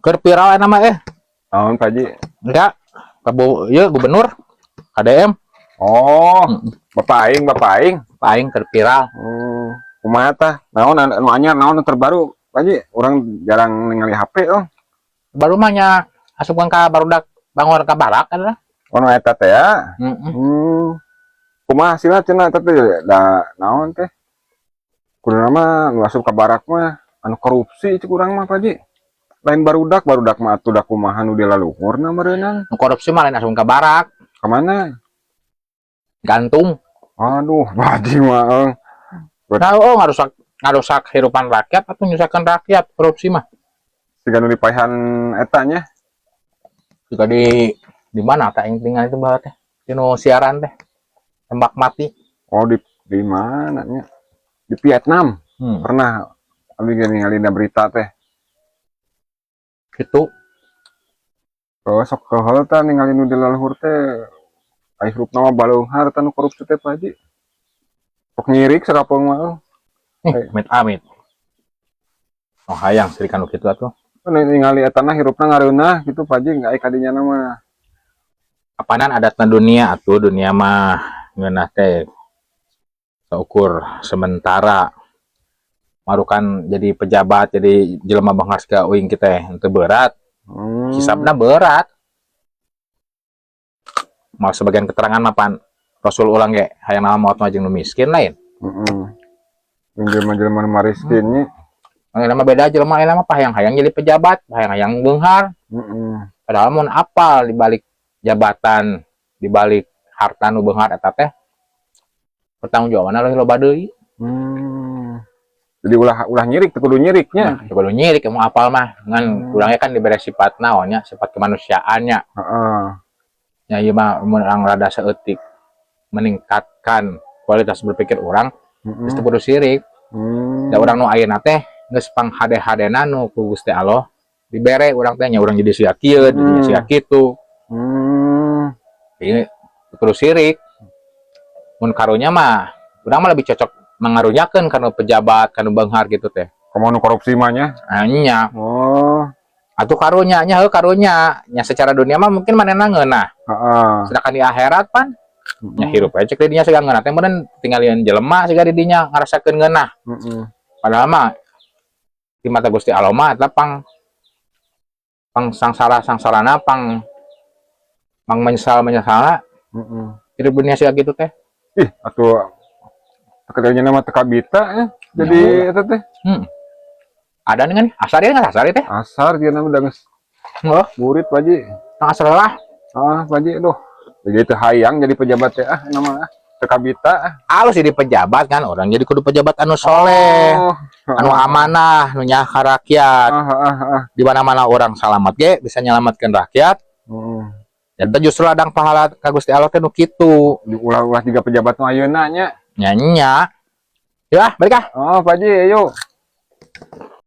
Keur viral nama eh. Naon, Pak Haji? Enggak. Kabu ieu gubernur KDM. Oh, Bapak aing, Bapak aing. Paling keur viral. Kumaha tah? Naon anu anyar, naon anu terbaru, Pak Haji? Urang jarang ningali HP, oh. Baru mah nya asupkeun ka barudak bangor ka barak adalah. Oh, nu eta teh ya. Heeh. Kumaha hasilna cenah eta teh, da naon teh? Kudu mah nu asup ka barak mah anu korupsi cek urang mah, Pak Haji. Lain barudak, barudak mah atuh da kumaha nu dilaluhurna meureunang. Nu korupsi mah lain asup ka barak, Ka mana? Gantung. Aduh, Pak Haji mah. Eng. Nah, oh, ngarusak ngarusak kehidupan rakyat atau nyusahkan rakyat korupsi mah. Siga nu dipaehan eta nya. Juga di mana tak yang tinggal itu bahwa teh? Dino siaran teh. Tembak mati. Oh, di mana nya? Di Vietnam. Pernah abi ge ningali dina berita teh. Gitu. Oh, sok keheul tah ningali nu dilaluhur teh. Ai hirupna mah baleunghar tah nu korupsi teh, Pak Haji. Sok nyirik sakapeung mah. Euy. Eh, amit amit. Oh, hayang sirikan nu kitu atuh. Ningali eta na hirupna ngareunah gitu, Pak Haji, ai kadinya mah. Apanan adatna dunia atuh, dunia mah ngeunah teh saukur sementara. Marukan jadi pejabat, jadi jelema beunghar ka uing kita henteu berat. Hisabna berat. Mau sebagian keterangan mapan Rasul ulang ge hayang nama maot mah jeung nu miskin lain. Heeh. Jeung jelema-jelema nu mariskin nya. Ayeuna mah beda, jelema ayeuna mah hayang-hayang jadi pejabat, hayang-hayang beunghar. Padahal mun apal di balik jabatan, di balik harta nu beunghar eta teh pertanggungjawabanna leuwih loba deui. Jadi ulah ulah nyirik, teu kudu nyiriknya. Nah, kudu nyirik mau apal mah ngan kurangnya kan diberi sifat naonnya, sifat kemanusiaannya. Ya, ieu mah mun urang rada saeutik meningkatkan kualitas berpikir orang, geus teu kudu sirik. Da urang nu ayeuna teh geus pang hade-hadena nu ku Gusti Allah dibere urang teh nya, urang jadi sia kieu, jadi sia kitu. Ini kudu sirik. Mun karunya mah urang mah lebih cocok mengarunyakeun kana pejabat, kana beunghar gitu teh. Komo nu korupsi mah nya. Nah, nya. Oh. Atuh karunya nya, heuh, karunya nya secara dunia mah mungkin manehna ngeunah. Sedangkan di akhirat pan nya hirup aja cek di dinya siga ngeunah teh meureun tinggalian jelema siga di dinya ngarasakeun ngeunah. Padahal mah di mata Gusti Allah mah eta pang pang sangsara sangsarana, pang pang menyesal menyesal hidup dunia siga gitu teh. Ih, atuh katanya nama teu kabita ya. Jadi Ya, eta teh Ada nih kan asar ya, nggak asar ya teh. Asar dia nama udah geus Oh, burit, Pak Haji. Nang asar lah. Ah, Pak Haji, aduh. Jadi teu hayang jadi pejabat teh ah nama ah. Teu kabita ah. Alus jadi pejabat kan orang jadi kudu pejabat anu soleh, Oh. anu amanah, nu nyaah ka rakyat. Di mana-mana orang salamat ge bisa nyelamatkan rakyat. Eta justru ladang pahala ka Gusti Allah teh nu kitu. Di ulah-ulah juga pejabat nu ayeuna nya. Nya nya. Ya, balik ah. Oh, Pak Haji, ayo.